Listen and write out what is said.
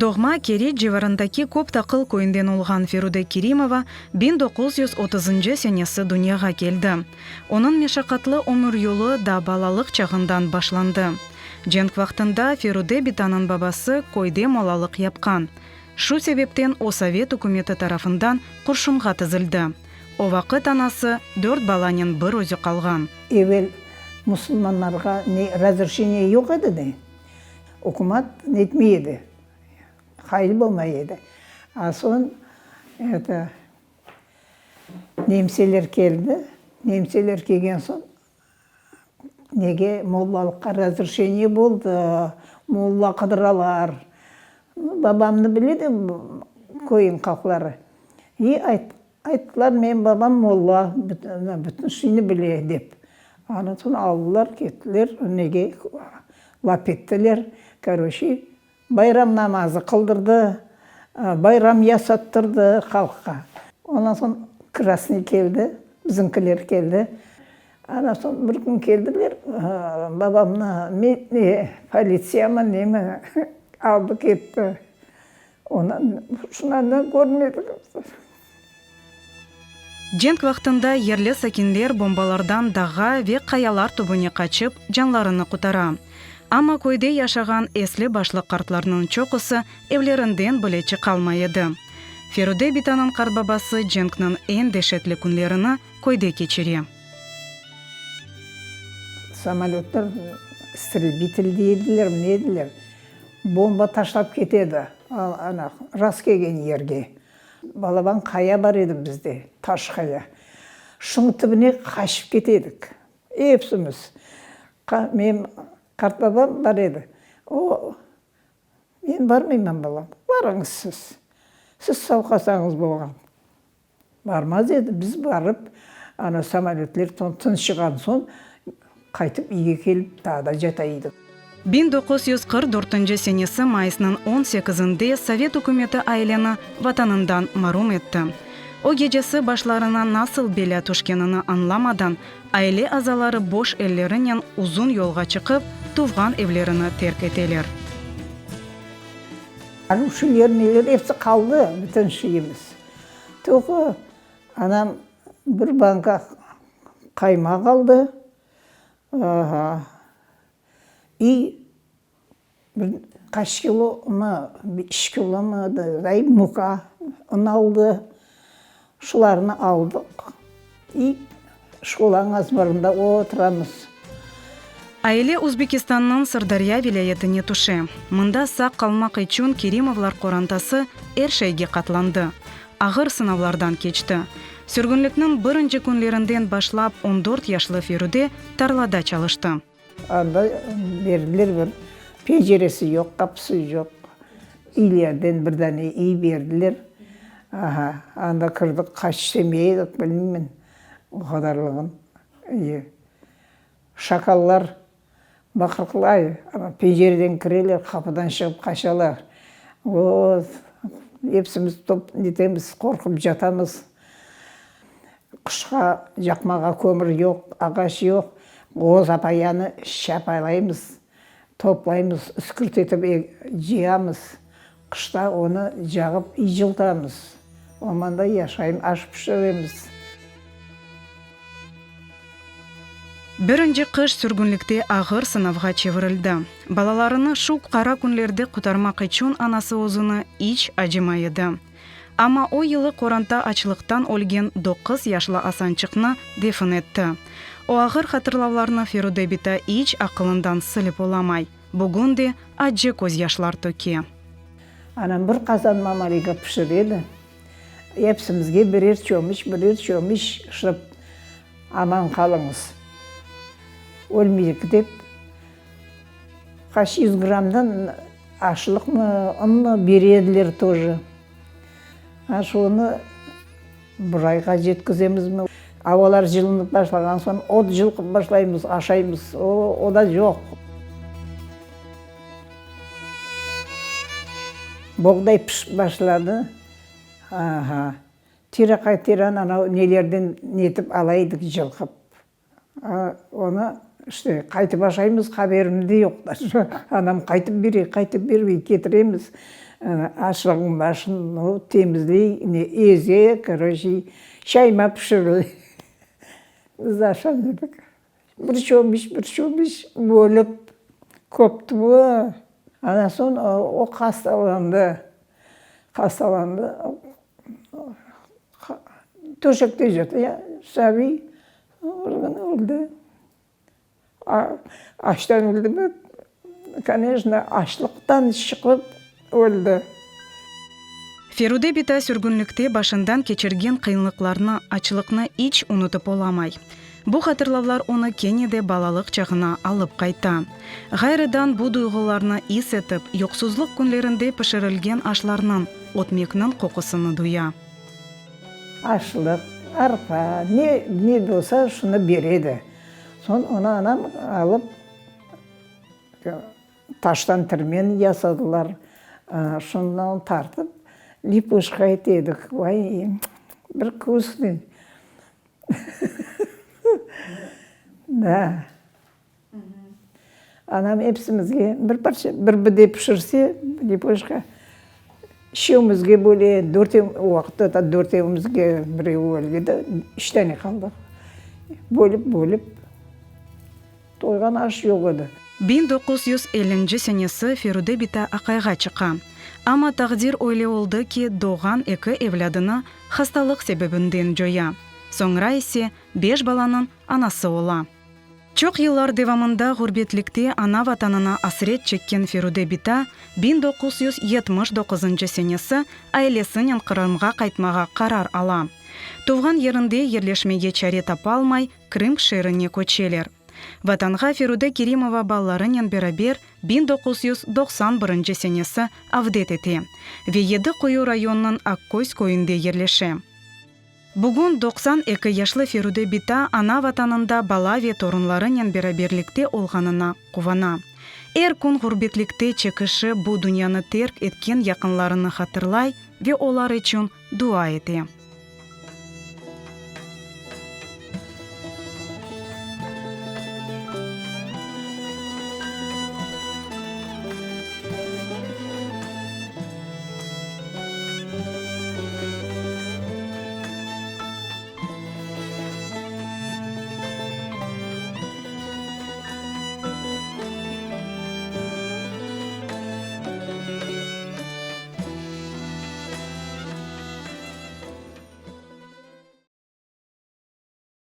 Doğma Keriç civarındaki Köptaqıl köyünden olğan Ferude Kerimova 1930-ncı senesi dünyağa keldi. Onıñ meşaqatlı ömür yolu da balalıq çağından başlandı. Cenk vaqtında Ferude bitanıñ babası köyde molalıq yapqan. Şu sebepten o sovet ükümeti tarafından qurşunğa tizildi. O vaqıt anası dört balanen bir özü qalğan. Evel musulmanlarğa ne razrşeniye yoq edi de, ükümat netmey edi, qail bolmay edi. A soñ, eto, nemseler keldi, nemseler kelgen soñ, Nege mollalıqqa razrşeniye boldı, molla qıdıralar. Babamnı bile de köyün halqları. İ ayttılar, menim babam molla, bütün şeyni bile, dep. Ondan soñ aldılar, kettiler, nege lap ettiler. Koroçi, Bayram namazı qıldırdı, bayram yasattırdı halqqa. Ondan soñ krasnıy keldi, bizimkiler keldi. Ondan soñ bir kün keldiler, babamnı ne politsiyamı, nemi aldı ketti. Ondan şundan da körmedik. Cenk vaqtında yerli sakinler bombalardan dağğa ve qayalar tübüne qaçıp, canlarını qutara. Amma köyde yaşağan esli-başlı qartlarnıñ çoqusı evlerinden bile çıqalmay edi. Ferude bitanıñ qartbabası cenkniñ eñ deşetli künlerini köyde keçire. Samolötlar istrebitel dey ediler, ne ediler, bomba taşlap kete edi, ana, rast kelgen yerge. Balaban qaya bar edi bizde, taş qaya. Şunıñ tübüne qaçıp kete edik, epsimiz. Menim qartbabam bar edi, o, Men barmayman, balam, barıñız siz. Siz sağ qalsañız bolğan. Barmaz edi, biz barıp, ana samolötler tınçığan soñ, qaytıp uyge kelip daa da jata edik. 1944 senesi mayısnıñ on sekizinde Sovet ükümeti aileni Vatanından marum etti. O gecesi başlarına nasıl belâ tüşkenini añlamadan, aile azaları boş ellerinen uzun yolğa çıqıp, tuvğan evlerini terk eteler. Şu yer neler episi qaldı, bütün şeyimiz. Toqu, anam bir banka qaymaq aldı, aha, i bir qaç kilomı, beş kilomı, muka, un aldı. Şularnı aldıq i şkolanıñ azbarında oturamız. Aile Özbekistannıñ Sırdarya vilâyetine tüşe. Mında sağ qalmaq içün Kerimovlar qorantası er şeyge qatlandı, ağır sınavlardan keçti. Sürgünlikniñ birinci künlerinden başlap on dört yaşlı Ferude tarlada çalıştı. Anda berdiler bir, penceresi yoq, qapısı yoq, iylerden bir dane iy berdiler. Aha, anda kirdik, qaç semya edik, bilmeymen o qadarlığın. Şakallar baqırqlay, pencereden kireler, qapıdan çıqıp qaçalar. O, epsimiz top netemiz, qorqıp catamız. Qışqa yaqmağa kömür yoq, ağaç yoq, qoz apayanı şapalaymız, toplaymız, üskürt etip cıyamız. Qışta onı cağıp ıcıltamız. Ormanda yaşayım, aş pişiremiz. Birinci qış sürgünlikte ağır sınavğa çevirildi. Balalarını şu qara künlerde qutarmaq içün anası özüni iç acımay edi. Amma o yılı qoranta açlıqtan ölgen doquz yaşlı Asançıqnı defin etti. O ağır hatırlavlarnı Ferude bita iç aqılından silip olamay. Bugün de acı közyaşlar töke. Anam bir qazan mamaliga pişire edi. Epsimizge birer çomiç, birer çomiç şıp, aman qalıñız, ölmeyik dep, qaç yüz grammdan Aşlıqmı, unmı bere ediler toje. Ha, şonı bir ayğa jetkizemizmi? Avalar cılınıp başlağan soñ ot cılqıp başlaymız, aşaymız. O, o da yoq. Boğday pişip başladı. Aha, tira-qaytiran anav nelerden netip ala edik cılqıp. Onı, işte, qaytıp aşaymız, haberim de yoq daje. Anam qaytıp bere, qaytıp bermey, ketiremiz. Aşlığın başın o temizley, ne eze, koroçe, çayma pişirile. Biz aşan edik. Bir çömüç, bir çömüç bölip, köp tüvü. Ondan soñ o hastalandı, hastalandı, töşekte yattı, sabiy öldi. Açtan öldimi? Koneçno, açlıqtan çıqıp öldi. Ferude bita sürgünlikte başından keçirgen qıyınlıqlarnı, açlıqnı iç unutıp olamay. Bu hatırlavlar onı kene de balalıq çağına alıp qayta. Ğayrıdan bu duyğularnı is etip, yoqsuzlıq künlerinde pişirilgen aşlarnıñ, ötmekniñ qoqusını duya. Aşlıq, arpa, ne ne bolsa şunı bere edi. Soñ onı anam alıp taştan tirmen yasadılar. Şundan tartıp lipoşka ete edik. Vay, bir vkusnıy. Da. Anam epsimizge bir parça, bir bide pişirse, lipoşka, üçevimizge böle, dörtev, o vaqıtta da dörtevimizge birevi bölgedi, üç tane qaldıq. Bölip, bölip, toyğan aş yoq edi. 1950-nci senesi Ferude bita aqayğa çıqa. Amma taqdir öyle oldı ki, doğğan eki evlâdını hastalıq sebebinden coya. Soñra ise beş balanıñ anası ola. Çoq yıllar devamında ğurbetlikte ana vatanına asret çekken Ferude bita 1979 senesi ailesinen Qırımğa qaytmağa qarar ala. Tuvğan yerinde yerleşmege çare tapalmay, Krım şeerine köçeler. Vatanğa Ferude Kerimova balalarınen beraber 1991 senesi avdet ete ve Yedi Quyu rayonınıñ Akköz köyünde yerleşe. Bugün 92 yaşlı Ferude bita ana vatanında bala ve torunlarınen beraberlikte olğanına quvana. Er kün ğurbetlikte çekişi bu dünyanı terk etken yaqınlarını hatırlay ve olar içün dua ete.